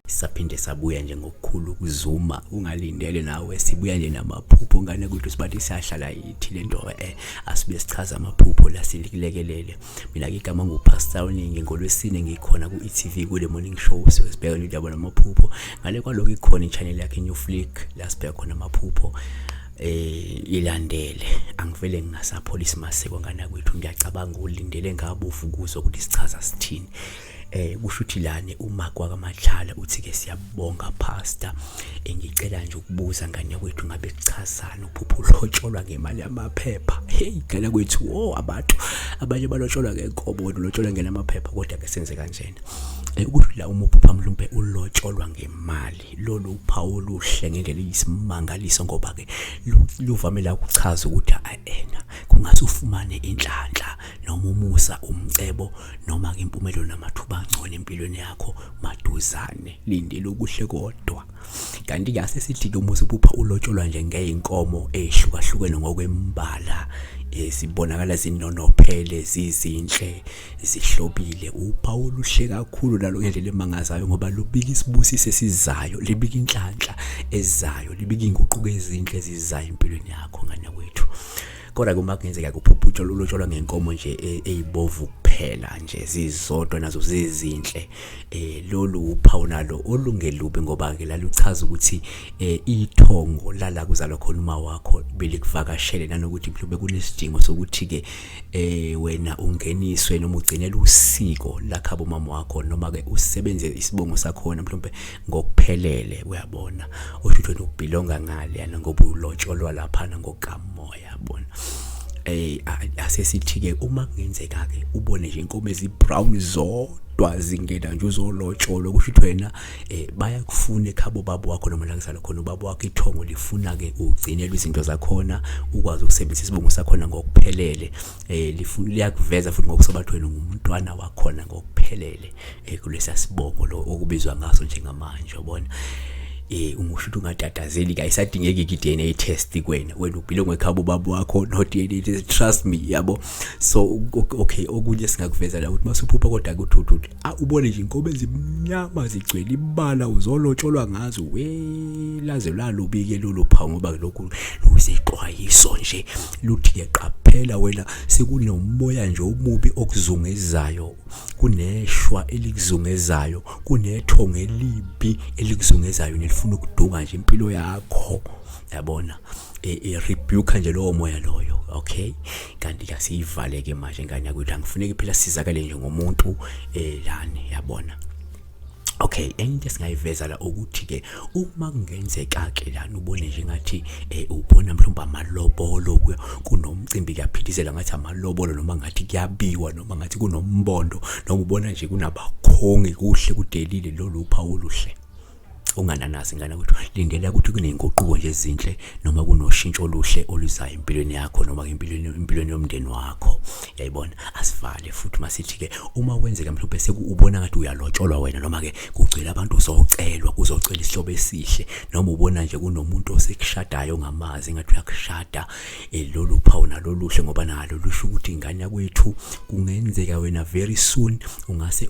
Saphinde sabuya nje ngokukhulu ukuzuma, ungalindele nawe, sibuya nje namaphupho ngane ukuthi sibathi siyahlala yithi lento asibuye sichaza amaphupho la silikulekelele. Mina ke igama nguPastor Uningi, ngolwesine ngikhona ku-e.tv kule morning show, sibheka nje indaba namaphupho. Ngale kwaloko ikhona i-channel yakhe New Flick la sibheka khona amaphupho, ilandele. Angivele ngingasapholisi maseko ngana kwethu, ngiyacabanga ulindele ngabovu kuzo ukuthi sichaza sithini. Kusho ukuthi lana uma kwakaMadlala uthi ke siyabonga pastor, ngicela nje ukubuza ngane kwethu ngabe kuchazana uphupho lotsholwa ngemali yamaphepha. Hey ngane kwethu, oh abantu abanye balotsholwa ngenkomo, wena ulotsholwa ngenamaphepha, kodwa ke senze kanjena. Ukuthi la uma uphupha mhlawumbe ulotsholwa ngemali, lolu uphawu oluhle ngendlela eyisimangaliso, ngoba ke luvamela ukuchaza ukuthi ena kungase ufumane inhlanhla noma umusa, umcebo noma ke impumelelo namathuba angcono empilweni yakho maduzane. Lindela okuhle kodwa. Kanti ke asesithi ke uma usuphupha ulotsholwa nje ngeyinkomo ezihlukahlukene ngokwembala, zibonakala zinonophele, zizinhle, zihlobile, uphawu oluhle kakhulu nalo ngendlela emangazayo, ngoba lubika isibusiso esizayo, libika inhlanhla ezayo, libika inguquko ezinhle ezizayo empilweni yakho ngane kwethu. Kodwa uma kungenzeka kuphupha ulotsholwa ngenkomo nje eyibovu kuphela nje, zizodwa nazo zizinhle, lolu uphawu nalo olungelubi, ngoba ke laluchaza ukuthi ithongo lala kuzalwa khona uma wakho belikuvakashele, nanokuthi mhlawumbe kunesidingo sokuthi ke wena ungeniswe noma ugcinele usiko lakhabo mama wakho, noma ke usebenze isibongo sakhona mhlawumbe ngokuphelele, uyabona, usho ukuthi wena ubhilonga ngale yana ngoba ulotsholwa laphana ngokamoya, yabona. Asesithi ke uma kungenzeka ke ubone nje inkomo ezi brown zodwa zingena nje uzolotsholwa, kusho ukuthi wena bayakufuna ekhabo baba wakho noma la kuzalwa khona ubaba wakho, ithongo lifuna ke ugcinelwe izinto zakhona, ukwazi ukusebenzisa isibongo sakhona ngokuphelele, lifuna liyakuveza futhi ngokusobathi wena ngumntwana wakhona ngokuphelele, kulesa sibongo lo okubizwa ngaso njengamanje, ubona. Ungisho ukuthi ungatatazeli, kayisadingeki i-DNA test kuwena, wena ubhilongwe ekhabo baba wakho, no DNA test, trust me, yabo. So okay, okunye singakuveza la ukuthi masuphupha kodwa kuthuthu ubone nje inkomo ezimnyama zigcwele ibala uzolotsholwa ngazo, we laze lalubike lolu phawu, ngoba lokhu luyisixwayiso nje, luthi ke qaphela wena, sekunomoya nje omubi okuzungezayo, kuneshwa elikuzungezayo, kunethongo elibi elikuzungezayo nelifuna ukudunga nje impilo yakho, yabona. Rebuke nje lowo moya loyo, okay. Kanti ke siyivale ke manje ngane yakwethu, angifuneki phela sizakale nje ngomuntu lani, yabona. Okay, enye into esingayiveza la ukuthi ke uma kungenzeka ke lana ubone nje ngathi ubona mhlawumbe amalobolo, kunomcimbi kuyaphithizela ngathi amalobolo, noma ngathi kuyabiwa, noma ngathi kunombondo, noma ubona nje kunabakhongi kuhle kudelile, lolu uphawu oluhle. Ungananazi ngane ukuthi lindela ukuthi kunenguquko nje ezinhle noma kunoshintsho oluhle oluzayo empilweni yakho noma empilweni yomndeni wakho, yayibona. Asivale futhi masithi ke uma kwenzeka mhlawumbe sekuubona ngathi uyalotsholwa wena, noma ke kugcwele abantu uzocelwa, kuzocela isihlobo esihle, noma ubona nje kunomuntu osekushadayo ongamazi ngathi uyakushada, lolu phawu naloluhle, ngoba nalo lusho ukuthi ingane yakwethu kungenzeka wena very soon ungase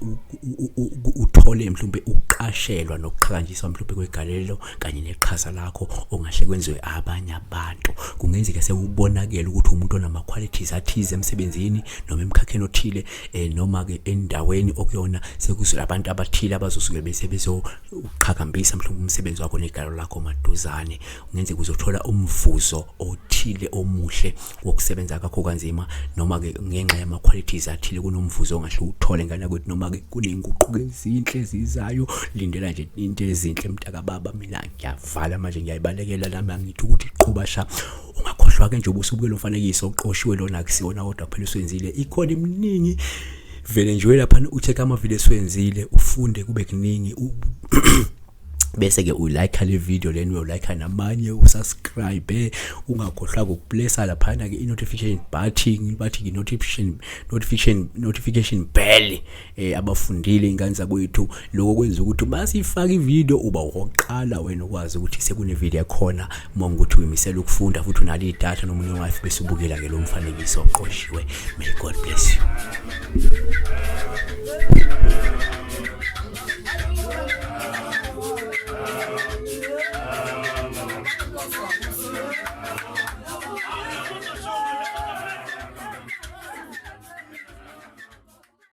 uthole mhlawumbe ukuqashelwa nokuqhakanjiswa mhlawumbe kwegalelo kanye neqhaza lakho ongahle kwenziwe abanye abantu. Kungenzeka sewubonakele ukuthi umuntu onama qualities athize emsebenzini noma emkhakheni othile, noma ke endaweni okuyona sekuzula abantu abathile abazosuke bese bezoqhakambisa mhlawumbe umsebenzi wakho negalelo lakho maduzane. Kungenzeka uzothola umvuzo othile omuhle wokusebenza kwakho kanzima, noma ke ngenxa yama qualities athile kunomvuzo ongahle uthole ngane kwethu, noma ke kunenguquko ezinhle ezizayo. Lindela nje into ezinhle mntaka baba. Mina ngiyavala manje, ngiyayibalekela nami, angithi ukuthi qhuba sha. Ungakhohlwa ke nje ubusubukela umfanekiso oqoshiwe lona, akusiwona kodwa kuphela uswenzile, ikhona iminingi vele nje lapha, ucheck ama video eswenzile, ufunde kube kuningi. Bese ke ulike le video lena, uyolike namanye, usubscribe, ungakhohlwa ukupressa laphana ke i-notification button, bathi i-notification notification notification bell. Abafundile ingane zakwethu, lokho kwenza ukuthi masifaka ivideo uba oqala wena ukwazi ukuthi sekune video ekhona, uma ukuthi uyimisela ukufunda futhi unalo idatha noma une wifi, bese ubukela ke lo mfanekiso oqoshiwe. May God bless you.